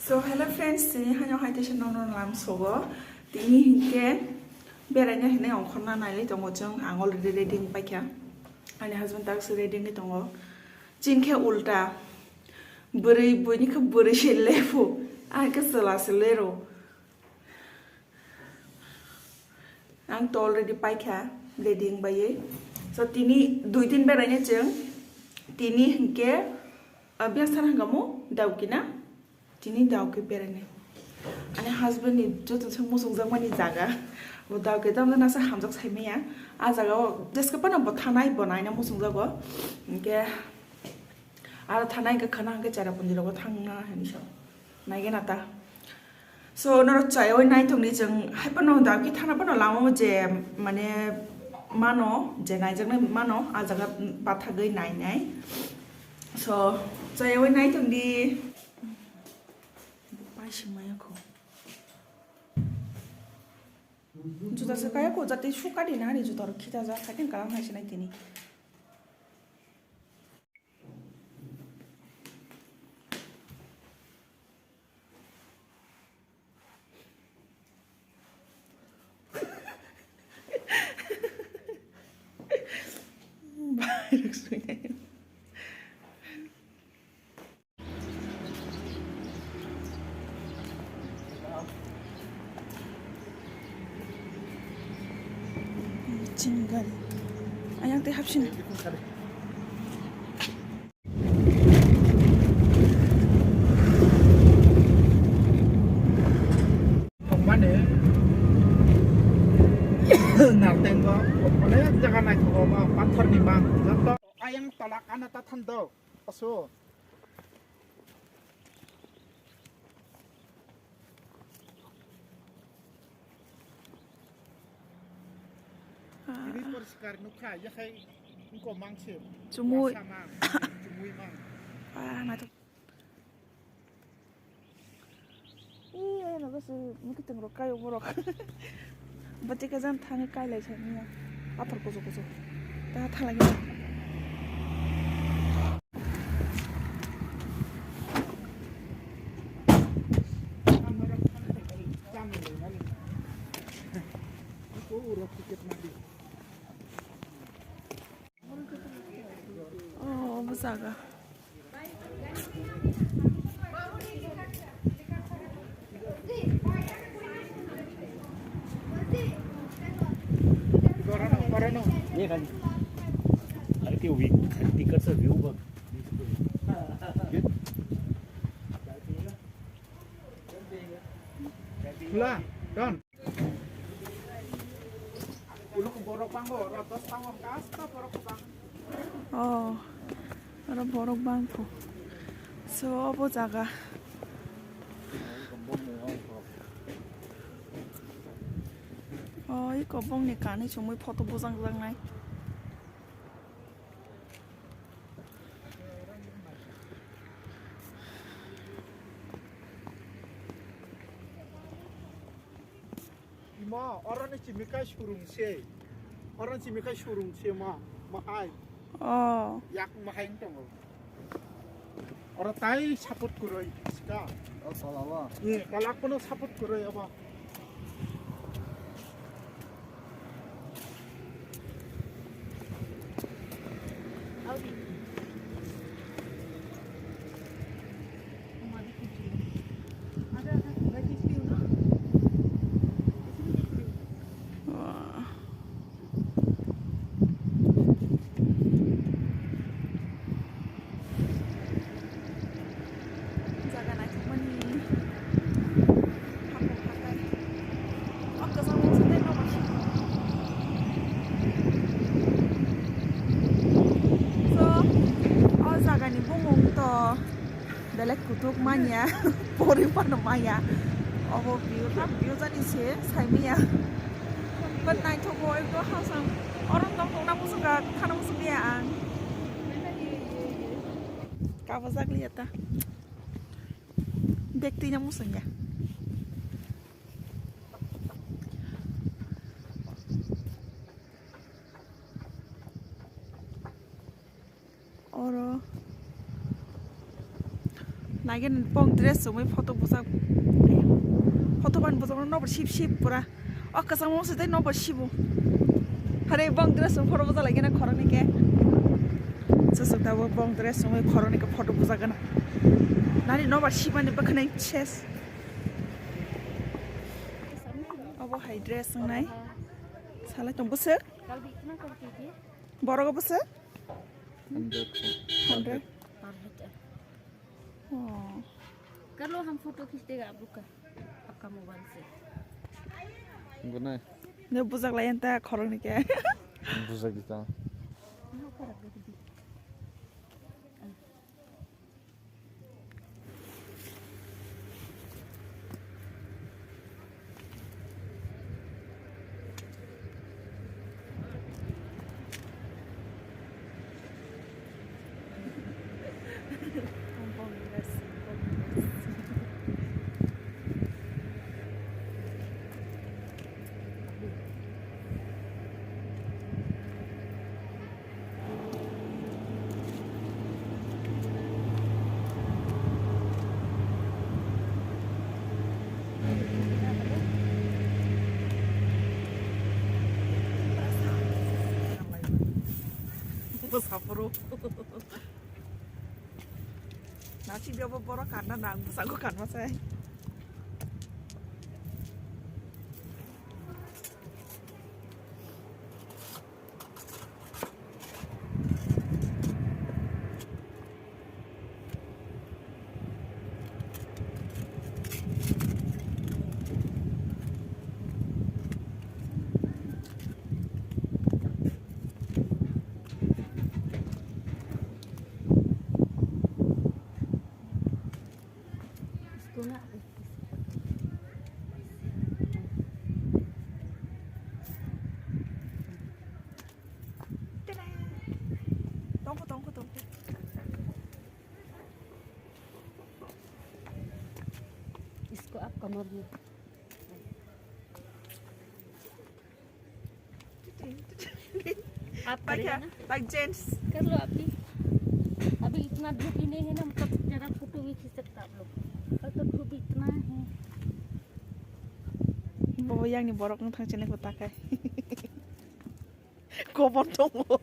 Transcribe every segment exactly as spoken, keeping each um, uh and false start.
So hello friends, tini haino hai teisa nono lam sogo. Tini hinkhe beraina hinwi ongkhorna nailai tongo chwng. Ang already ready wng paikha. Ani husband tak se ready wngwi tongo. Chini khe ulta. Bwrwi buini khe bwrwi se lebu. Ang khe chwla se lero. Ang to already paikha, ready wng baiwi. So tini dui din beraina chwng. Tini hinkhe, ah, biyang sana hwnkha mo, Dawki na? Tini Dawki berainai. Ani husband ni joto se muchungjakmani jaga. Bo Dawki tamjani asa hamjak saimaya. A jaga o jeske phano bo thanai, bo naina muchungjago. Hinkhe aro thanai hinkhe khwna hinkhe Cherrapunji rogo thangna hinwi sa. Naigena ta. So, norok chayoi naithokni chwng hai phano Dawki thana phano lama o je mane mano, je naijaknai mano, a jaga bathagwi nainai. So, chayoi naithokni. Paising maya kho. Juta se kaya kho, jate sukadi na ani juta rok khita ja, khating kalam hai se nai tini. Virus. Chini gari. Ayang tei hapsini. Mane nartengo, onek jaga naithogo ba pathorni mang joto. Ayang tola kana ta thando, aso. Ini poriskar nukha, yakhai engko mangse. Chumui. Wasa mang, chumui mang. Ah, naithok. Ee, ano gase mwkhwtwng rok kaio borok. Bati kajan thangwi kailai sa manya. Pathor kuchuk kuchuk. Ta thalai. Oh, obo jaga. ये खाली। अरे, त्यो view, ticket से view बघ। खुला, done। Uluk borok bango, oro dos tangor kasta borok bang. Oh, oro borok bangkho. So, obo jaga. Oh, iko bongni kani chumui photo bujang jaknai. Imo, oro ni chimikai surung se. Oro ni chimikai surung se mo, mo hai. Oh. Yak mo hai tongo. Oro tai support kuroi, ska. Oh, salama. Ye, kalak kono support kuroi abo. Jaga naithokmani haphang hathai. O kwchangma se tei nobar se. So, o jagani bumung to belek kutuk manya, pori phano manya. Obo view, tak view jani se saimanya. But naithogo ekdom hasam. Oro tongthokna muchunga, thana muchungya ang. Kabajak liya ta. Bag twina muchungya. Oro. Again, bong dress chumui photo bujak. Photo ban bujak no nobar sip sip pura. O kwchangma se tei nobar sibo. Hare bong dress chumui photo bujak lagi na khoroknwi khe. Chwchwk tabuk bong dress chumui khoroknwi khe photo bujak gana. Nani nobar sip mani bwkhwnai ses. Obo hai dress wngnai. Salai tong bwswk? Borok bwswk? Hundred. Hundred. Oh. कर लो, हम फोटो खींच देगा आप लोग का, आपका मोबाइल से। Gunai. Ne bujak lai anta khoroknwi khe. Bujak di ta. Bwsapro. Nasi dia bo borok kanna nang bwskango kanma sai. Tongkho, tongkho, tongkho. इसको आप कमर में। आप करेगा ना? Like gents. कर लो आप भी। अभी इतना धूप ही नहीं है ना, मतलब, ज़्यादा फोटो भी खींच सकता आप लोग। कल तो धूप इतना है। Bo yang ni borok wng thang chini ko takai. Kobor tongo.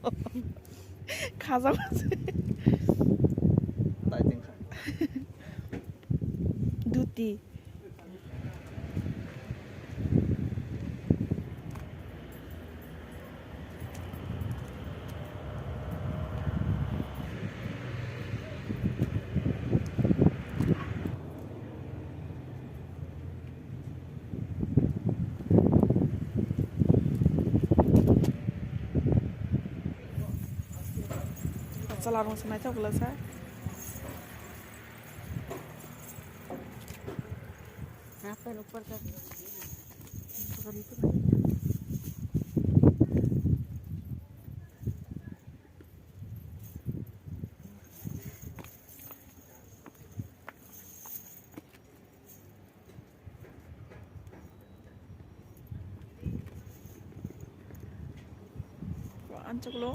Khajak. Duty. Chala rong se naithok glak sa. Apa lupa tadi? Bukan itu. Anchuklo.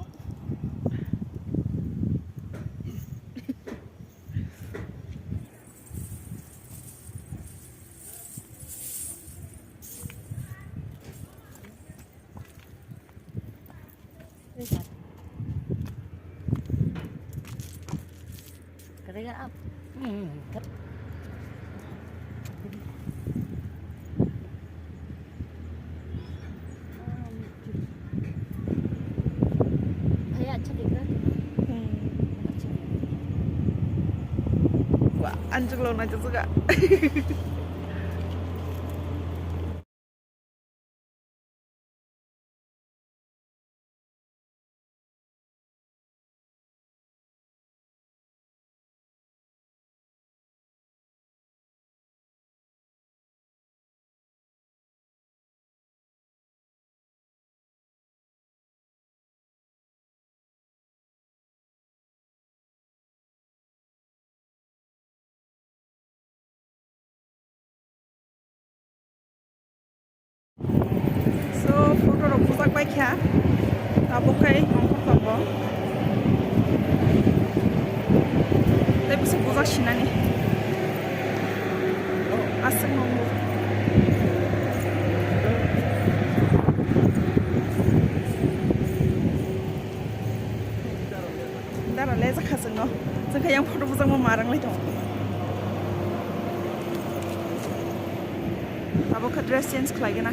करेगा आप? हम्म, कर। भैया अच्छा दिख रहा है तुम्हारा। हम्म। अच्छा। Wah, anjing lo na juga. So, photo rok bujak bai kha. Tabuk khai nongkhor tongo. Tei bwswk bujak sinani. Dara le jakha chwngno. Chwngkha yang photo bujangma marang lai tongo. Abo kha dress change khlai gana.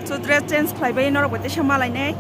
So dress change khlai bai norok bai teisa malai nai.